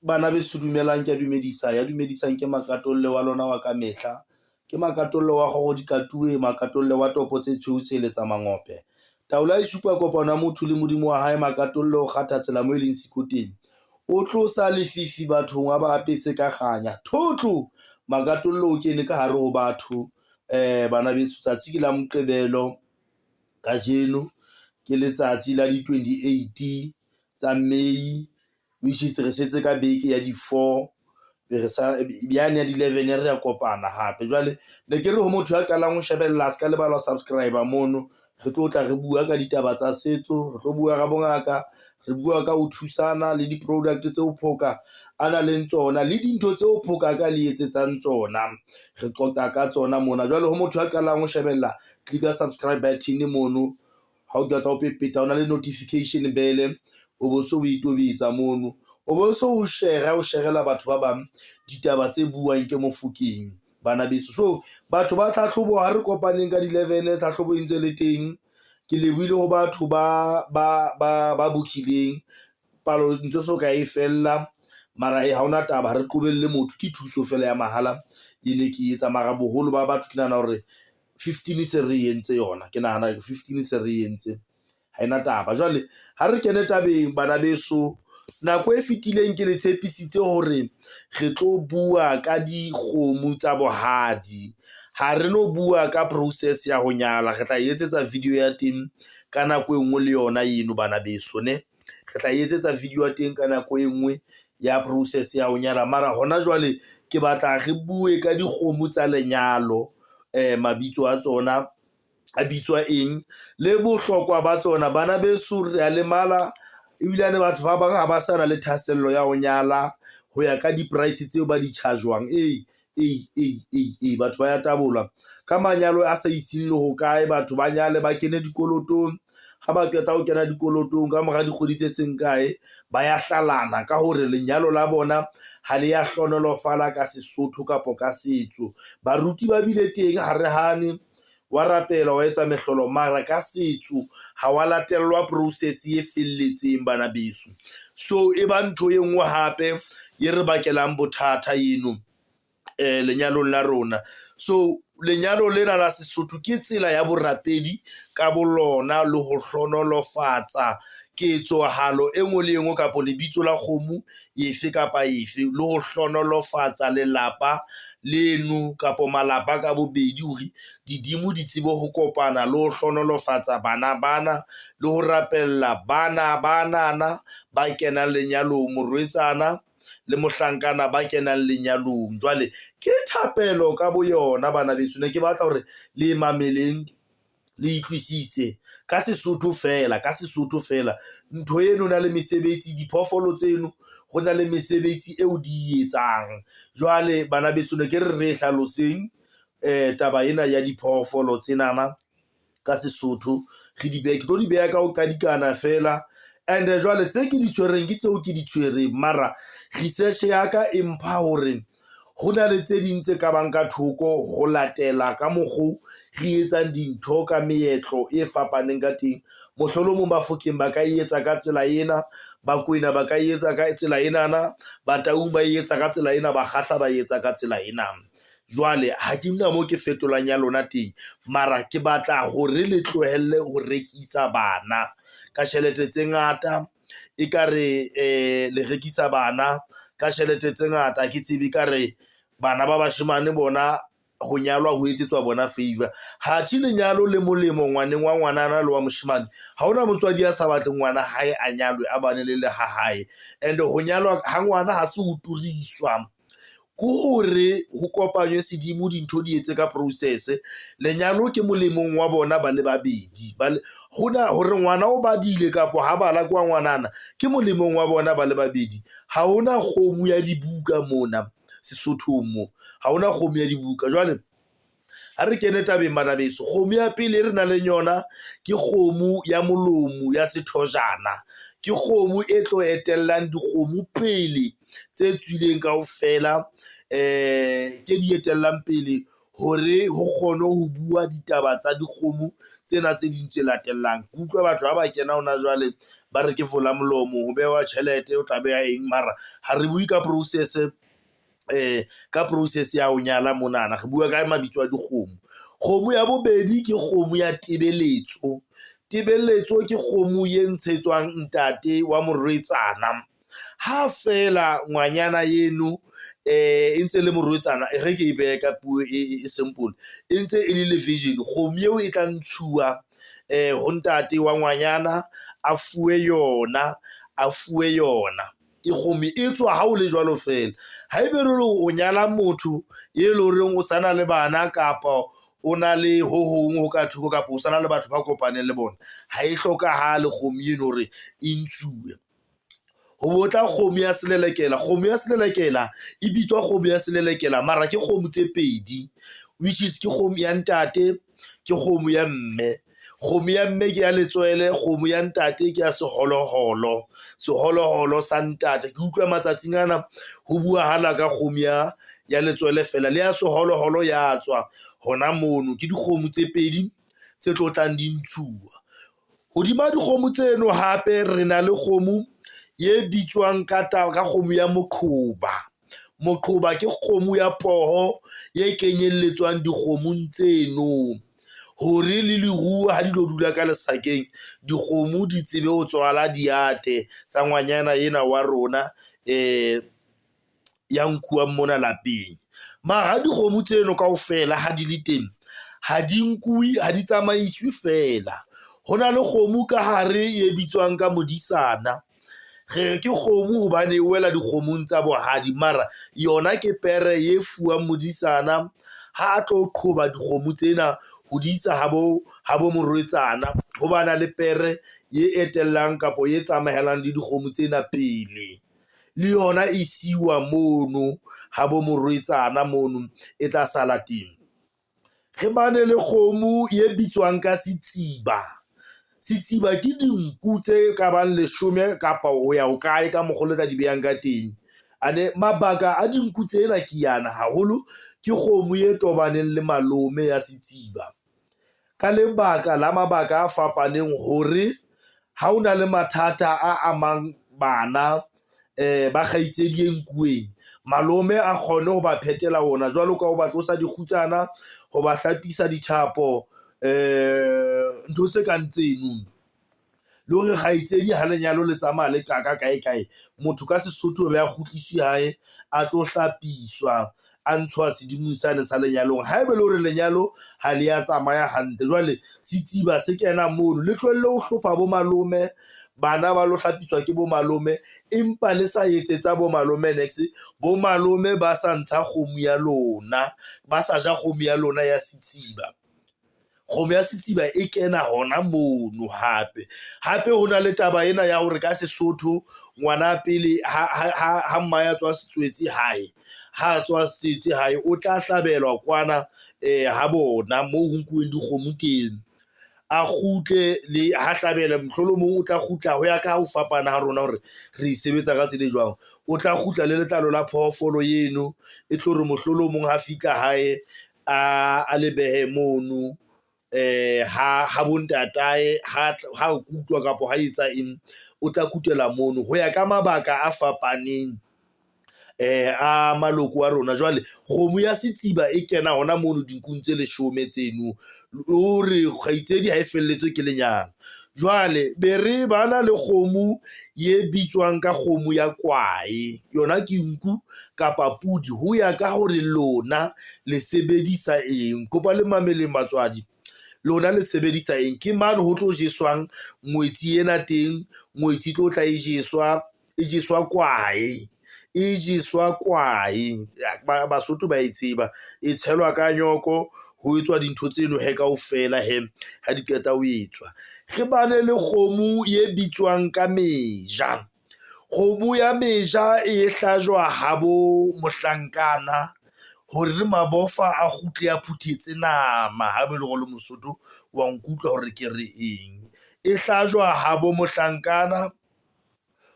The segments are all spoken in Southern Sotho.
Bana beso dumelang ke a dumedisa, ya dumedisang ke Makatolle wa lona wa kamehla. Ke Makatolle wa kgoro di katuwe, Makatolle wa topo tse tshweu seletsa mangope. Taolo e supa kopano ya motho le Modimo wa hae, Makatolle o kgatha tsela moo e leng siko teng. O tlosa lefifi bathong a ba apese ka kganya, thotho Makatolle o kene ka hare ho batho. Bana beso tsatsi ke la Moqebelo kajeno ke letsatsi la di-28 tsa May which is re setse ka beke ya di-four be re sa yane ya di-11 re ya kopana hape. Jwale ne ke re ho motho ya qalang ho shebella a se ka lebala ho subscribe mono. Re tlo tla re bua ka ditaba tsa setso, re tlo bua ka bongaka, re bua ka ho thusana le di-product tseo Phoka a nang le tsona le dintho tseo Phoka ka le etsetsang tsona. Re qoqa ka tsona mona. Jwale ho motho ya qalang ho shebella, click-a subscribe button mono. Ha o qeta ho pepeta ho na le notification bell, o bo so o e tobetsa mono, o bo so o share, o sharela batho ba bang ditaba tse buang ke Mofokeng bana beso. So batho ba tlhatlhobo ha re kopaneng ka di-11, tlhatlhobo e ntse le teng. Ke lebohile ho batho ba book-ileng palo ntho so ka e fella, mara e ha hona taba, ha re qobelle motho, ke thuso fela ya mahala e ne ke etsa. Mara boholo ba batho ke nahana hore 15 se re entse yona, ke nahana 15 se re entse, ha ena taba. Jwale ha re kene tabeng bana beso, nako e fetileng ke le tshepisitse hore re tlo bua ka dikgomo tsa bohadi. Ha re no bua ka process ya ho nyala, re tla etsetsa video ya teng ka nako e nngwe le yona eno bana beso ne. Re tla etsetsa video ya teng ka nako e nngwe ya process ya ho nyala, mara hona jwale ke batla re bue ka dikgomo tsa lenyalo, mabitso a tsona a bitswa eng le bohlokwa ba tsona. Bana beso re a lemala ebilane batho ba bang ha ba sa na le thahasello ya ho nyala ho ya ka di-price tseo ba di charge-wang. Ee, ee, ee, ee, ee, batho ba ya tabolwa ka manyalo a sa iseng le hokae. Batho ba nyale ba kene dikolotong, ha ba qeta ho kena dikolotong ka mora dikgwedi tse seng kae ba ya hlalana ka hore lenyalo la bona ha le ya hlohonolofala ka Sesotho kapa ka setso. Baruti ba bile teng ha re hane, wa rapela wa etsa mehlolo, mara ka setso ha wa latellwa process e felletseng bana beso. So e ba ntho e nngwe hape e re bakelang bothata eno lenyalong la rona. So lenyalo lena la Sesotho ke tsela ya borapedi ka bolona le ho hlohonolofatsa ketsohalo e nngwe le e nngwe kapa lebitso la kgomo efe kapa efe, le ho hlohonolofatsa lelapa leno kapa malapa ka bobedi hore didimo di tsebe ho kopana le ho hlohonolofatsa bana bana le ho rapella bana banana ba kenang lenyalong, morwetsana le mohlankana ba kenang lenyalong. Jwale ke thapelo ka boyona bana beso, ne ke batla hore le mameleng le utlwisise ka Sesotho fela, ka Sesotho fela. Ntho eno na le mesebetsi, diphoofolo tseno ho na le mesebetsi eo di etsang. Jwale bana beso ne ke re re hlaloseng taba ena ya diphoofolo tsenana ka Sesotho. Re di behe, ke tlo di beha ka ho qadikana fela. And jwale tse ke di tshwereng ke tseo ke di tshwereng, mara research ya ka e mpha hore ho na le tse ding tse ka bang ka thoko ho latela ka mokgo re etsang dintho ka meetlo e fapaneng ka teng. Mohlolomong Bafokeng ba ka etsa ka tsela ena, Bakwena ba ka etsa ka tsela enana, Bataung ba etsa ka tsela ena, Bakgatla ba etsa ka tsela ena. Jwale ha ke na moo ke fetolang ya lona teng, mara ke batla hore le tlohelle ho rekisa bana ka tjhelete tse ngata. Ekare le rekisa bana ka tjhelete tse ngata, ha ke tsebe ekare bana ba bashemane bona ho nyalwa ho etsetswa bona favor. Hathe lenyalo le molemo ngwaneng wa ngwanana le wa moshemane. Ha hona motswadi ya sa batleng ngwana hae a nyalwe a bane le le ha hae. And ho nyalwa ha ngwana ha se ho turiswa, ke hore ho kopanywe sedimo, dintho di etse ka process. Lenyalo ke molemong wa bona ba le babedi. Hona hore ngwana o badile kapa ha bala kwa ngwanana ke molemong wa bona ba le babedi. Ha hona kgomo ya dibuka mona Sesothong mo, ha hona kgomo ya dibuka. Jwale ha re kene tabeng bana beso, kgomo ya pele e re nang le yona ke kgomo ya molomo ya sethojana. Ke kgomo e tlo etellang dikgomo pele tse tswileng kaofela, tse di etellang pele hore ho kgone ho bua ditaba tsa dikgomo tse tsena tse ding tse latellang. Ke utlwa batho ha ba kena hona jwale ba re ke fola molomo ho bewa tjhelete, o tla beha eng mara ha re bue ka process ka process ya ho nyala monana, re bua ka mabitso a dikgomo. Kgomo ya bobedi ke kgomo ya tebeletso. Tebeletso ke kgomo e ntshetswang ntate wa morwetsana ha feela ngwanyana eno e ntse le morwetsana e re ke e behe ka puo e simple e ntse e le le-virgin. Kgomo eo e tla ntshuwa ho ntate wa ngwanyana a fuwe yona, a fuwe yona ke kgomo e tswa ha o le jwalo feela. Haeba e le hore o nyala motho e leng horeng o sa na le bana kapa o na le ho hong ho ka thoko kapa ho sana le batho ba kopaneng le bona, ha e hlokahale kgomo eno hore e ntshuwe. Ho bo tla kgomo ya selelekela. Kgomo ya selelekela e bitswa kgomo ya selelekela mara ke kgomo tse pedi, which is ke kgomo ya ntate, ke kgomo ya mme. Kgomo ya mme ke ya letswele, kgomo ya ntate ke ya seholoholo, seholoholo sa ntate. Ke utlwa matsatsing ana ho buahala ka kgomo ya letswele fela le ya seholoholo ya tswa hona mono. Ke dikgomo tse pedi tse tlo tlang di ntshuwa hodima dikgomo tseno. Hape re na le kgomo e bitswang ka taba ka kgomo ya moqhoba. Moqhoba ke kgomo ya poho e kenyelletswang dikgomong tseno hore le leruo ha di lo dula ka lesakeng, dikgomo di tsebe ho tswala diate tsa ngwanyana ena wa rona ya nkuwang mona lapeng. Mara dikgomo tseno kaofela ha di le teng, ha di nkuwe, ha di tsamaiswe fela. Ho na le kgomo ka hare e bitswang ka modisana. Re re ke kgomo hobane e wela dikgomong tsa bohadi, mara yona ke pere e fuwang modisana ha a tlo qhoba dikgomo tsena ho di isa habo morwetsana. Ho bana le pere e etellang kapa e tsamaelang le dikgomo tsena pele, le yona e siwa mono habo morwetsana mono e tla sala teng. Re bane le kgomo e bitswang ka setsiba. Setsiba ke dinku tse ka bang 10 kapa ho ya hokae ka mokgwa le ka di behang ka teng. Ane mabaka a dinku tsena ke yana haholo, ke kgomo e tobaneng le malome ya setsiba ka lebaka la mabaka a fapaneng hore ha o na le mathata a amang bana ba kgaitsedi e nkuweng, malome a kgone ho ba phetela ona jwalo ka ho ba tlosa dikgutsana, ho ba hlapisa dithapo, ntho tse kang tseno. Le hore kgaitsedi ha lenyalo le tsamaya le qaka kae kae, motho ka Sesotho o be a kgutliswe hae a tlo hlapiswa, a ntshwa sedimo sane sa lenyalong. Haeba e le hore lenyalo ha le ya tsamaya hantle, jwale setsiba se kena mono, le tlohelle ho hlopha bo malome, bana ba lo hlapiswa ke bo malome, empa le sa etsetsa bo malome niks. Bo malome ba sa ntsha kgomo ya lona, ba sa ja kgomo ya lona ya setsiba. Kgomo ya setsiba e kena hona mono. Hape hape ho na le taba ena ya hore ka Sesotho ngwana pele ha mmae a tswa setswetse hae, ha tswa setswe hae, o tla hlabelwa kwana ha bona moo ho nkuweng dikgomo teng, a kgutle le ha hlabela. Mohlolomong o tla kgutla ho ya ka ho fapana ha rona hore re e sebetsa ka tsela e jwang. O tla kgutla le letlalo la phoofolo eno e tlo re mohlolomong ha fihla hae a le behe mono ha bo ntatae ha kutwa kapa ha etsa eng, o tla kutela mono ho ya ka mabaka a fapaneng a maloko a rona. Jwale kgomo ya setsiba e kena hona mono dinkung tse 10 tseno, o re kgaitsedi ha e felletswe ke lenyalo. Jwale be re bana le kgomo e bitswang ka kgomo ya kwae, yona ke nku kapa pudi ho ya ka hore lona le sebedisa eng. Kopa le mameleng batswadi, lona le sebedisa eng. Ke mane ho tlo jeswang ngwetsi ena teng, ngwetsi e tlo tla e jeswa, e jeswa kwae, e jeswa kwae. Basotho ba e tseba, e tshelwa ka nyoko, ho etswa dintho tseno he kaofela he ha di qeta ho etswa. Re bane le kgomo e bitswang ka meja. Kgomo ya meja e hlajwa habo mohlankana hore mabofa a kgutle a phuthetse nama. Haeba e le hore le Mosotho wa nkutlwa hore ke re eng, e hlajwa habo mohlankana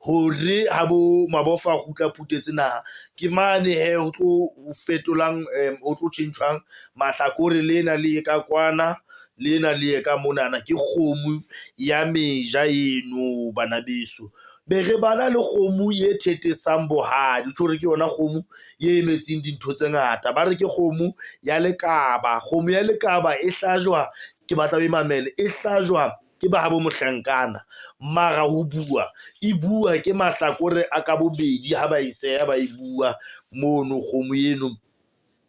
hore ha bo mabofa a kgutla a phuthetse naha. Ke mane hee ho tlo fetolang ho tlo tjhentjhwang mahlakore lena le ye ka kwana. Le ena le ye ka monana ke kgomo ya meja eno bana beso. Be re bana le kgomo e thethesang bohadi, tjho hore ke yona kgomo e emetseng dintho tse ngata. Ba re ke kgomo ya lekaba, kgomo ya lekaba e hlajwa ke batla o mamele e hlajwa ke ba habo mohlankana mara ho bua e bua ke mahlakore a ka bobedi ha ba e seha, ba e bua mono kgomo eno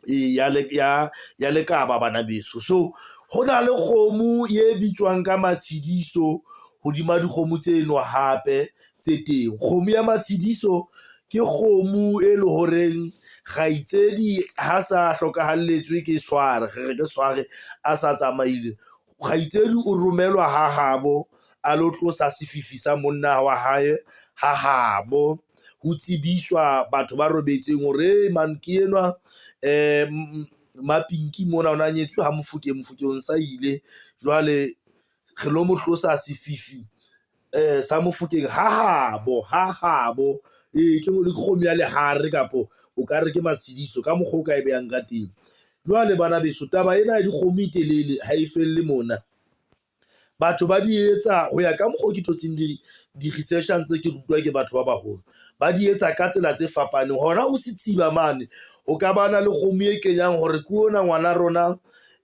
ya lekaba bana beso. So ho na le kgomo e bitswang ka Matshidiso hodima dikgomo tseno hape tse teng. Kgomo ya Matshidiso ke kgomo e leng horeng kgaitsedi ha sa hlokahalletswe ke sware, re re ke sware a sa tsamaile. Kgaitsedi o romelwa ha habo a lo tlosa sefifi sa monna wa hae ha habo. Ho tsebiswa batho ba robetseng hore man ke enwa Mapinki mona o na nyetswe ha Mofokeng, Mofokeng o sa ile jwale re lo mo tlosa sefifi sa Mofokeng ha habo ha habo. Ee, ke kgomo ya lehare kapo o ka re ke Matshidiso ka mokgwa o ka e behang ka teng. Jwale bana beso, taba ena ya dikgomo e telele ha e felle mona. Batho ba di etsa ho ya ka mokgwa o ke thotseng di-research ntse ke rutwa ke batho ba baholo, ba di etsa ka tsela tse fapaneng. Hona ho setsiba mane ho ka ba na le kgomo e kenyang hore ke ona ngwana rona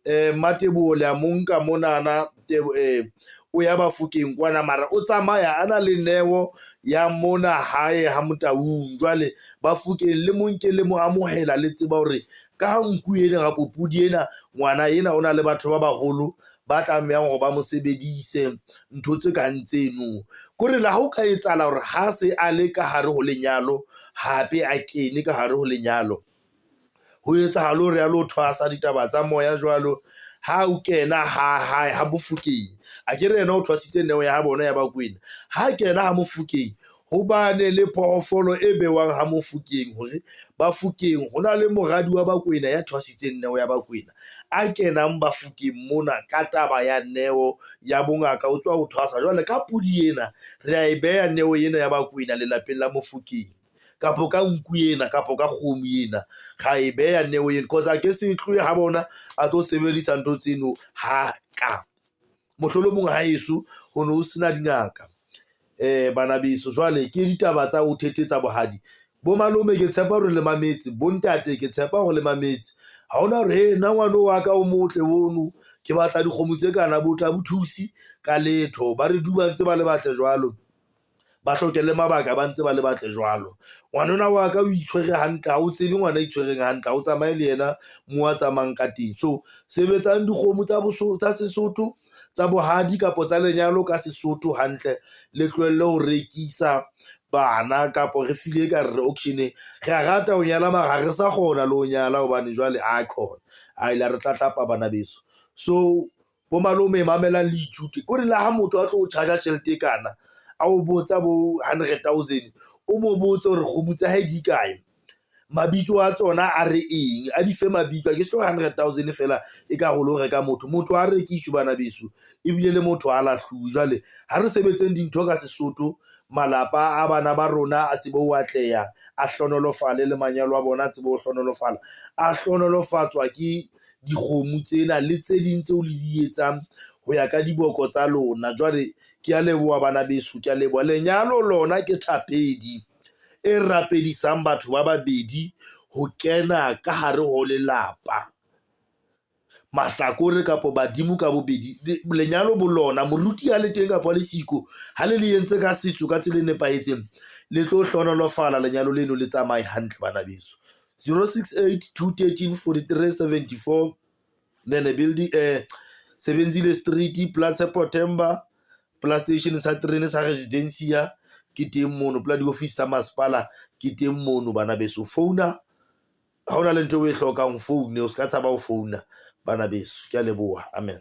Mmateboho le a mo nka monana o ya Bafokeng kwana mara o tsamaya a na le neo ya mona hae ha Motaung. Jwale Bafokeng le mo nke le mo amohela, le tseba hore ka ha nku ena kapa pudi ena ngwana ena o na le batho ba baholo ba tlamehang hore ba mo sebedise ntho tse kang tseno. Kore le ha o ka etsahala hore ha se a le ka hare ho lenyalo hape a kene ka hare ho lenyalo, ho etsahale hore a lo thwasa ditaba tsa moya jwalo. Ha o kena ha hae ha Mofokeng, akere yena o thwasitse neo ya bona ya Bakwena. Ha kena ha Mofokeng ho bane le phoofolo e bewang ha Mofokeng hore Bafokeng ho na le moradi wa Bakwena ya thwasitseng neo ya Bakwena a kenang Bafokeng mona ka taba ya neo ya bongaka, o tswa ho thwasa. Jwale ka pudi ena re a e beha neo ena ya Bakwena lelapeng la Mofokeng kapa ka nku ena kapa ka kgomo ena ra e beha neo ena cause a ke se tlohe ha bona a tlo sebedisa ntho tseno ha ka mohlolomong ha eso ho no ho sena dingaka bana beso. Jwale ke ditaba tsa ho thethetsa bohadi. Bo malome ke tshepa hore le mametse, bo ntate ke tshepa hore le mametse. Ha hona hore he nna ngwana wa ka o motle ono ke batla dikgomo tse kana bo tla bo thuse ka letho. Ba re duba ntse ba le batle jwalo, ba hloke le mabaka ba ntse ba le batle jwalo. Ngwanona wa ka o itshwere hantle, ha o tsebe ngwana a itshwereng hantle, ha o tsamaye le yena mo a tsamayang ka teng. So sebetsang dikgomo tsa tsa Sesotho tsa bohadi kapa tsa lenyalo ka Sesotho hantle, le tlohelle ho rekisa bana kapa re feel-e ekare re auction-eng. Re a rata ho nyala mara ha re sa kgona le ho nyala hobane jwale aikhona ai la re tlatlapa bana beso. So bo malome mamelang le ithute kore le ha motho a tlo o charge tjhelete e kana, a o botsa bo 100 000, o mo botse hore kgomo tsa hae di kae, mabitso a tsona a re eng, a di fe mabitso. A ke se tlo 100 000 feela e ka ho lo reka motho. Motho ha rekiswe bana beso, ebile le motho ha lahluwe. Jwale ha re sebetseng dintho ka Sesotho, malapa a bana ba rona a tsebe ho atleha, a hlohonolofale le manyalo a bona a tsebe ho hlohonolofala, a hlohonolofatswa ke dikgomo tsena le tse ding tseo le di etsang ho ya ka diboko tsa lona. Jwale ke a leboha bana beso, ke a leboha. Lenyalo lona ke thapedi e rapedisang batho ba babedi ho kena ka hare ho lelapa, mahlakore kapa badimo ka bobedi. Lenyalo bo lona, moruti ha le teng kapa le siko, ha le le entse ka setso ka tsela e nepahetseng, le tlo hlohonolofala lenyalo leno le tsamaye hantle bana beso. 068 213 43 74 Nene building Sebenzile Street, pela Tshepo Themba, pela station sa terene sa Residencia ke teng mono, pela diofisi tsa masepala ke teng mono bana beso. Founa ha hona le ntho eo o e hlokang, foune o ska tshaba ho founa bana beso. Ke a leboha, amen.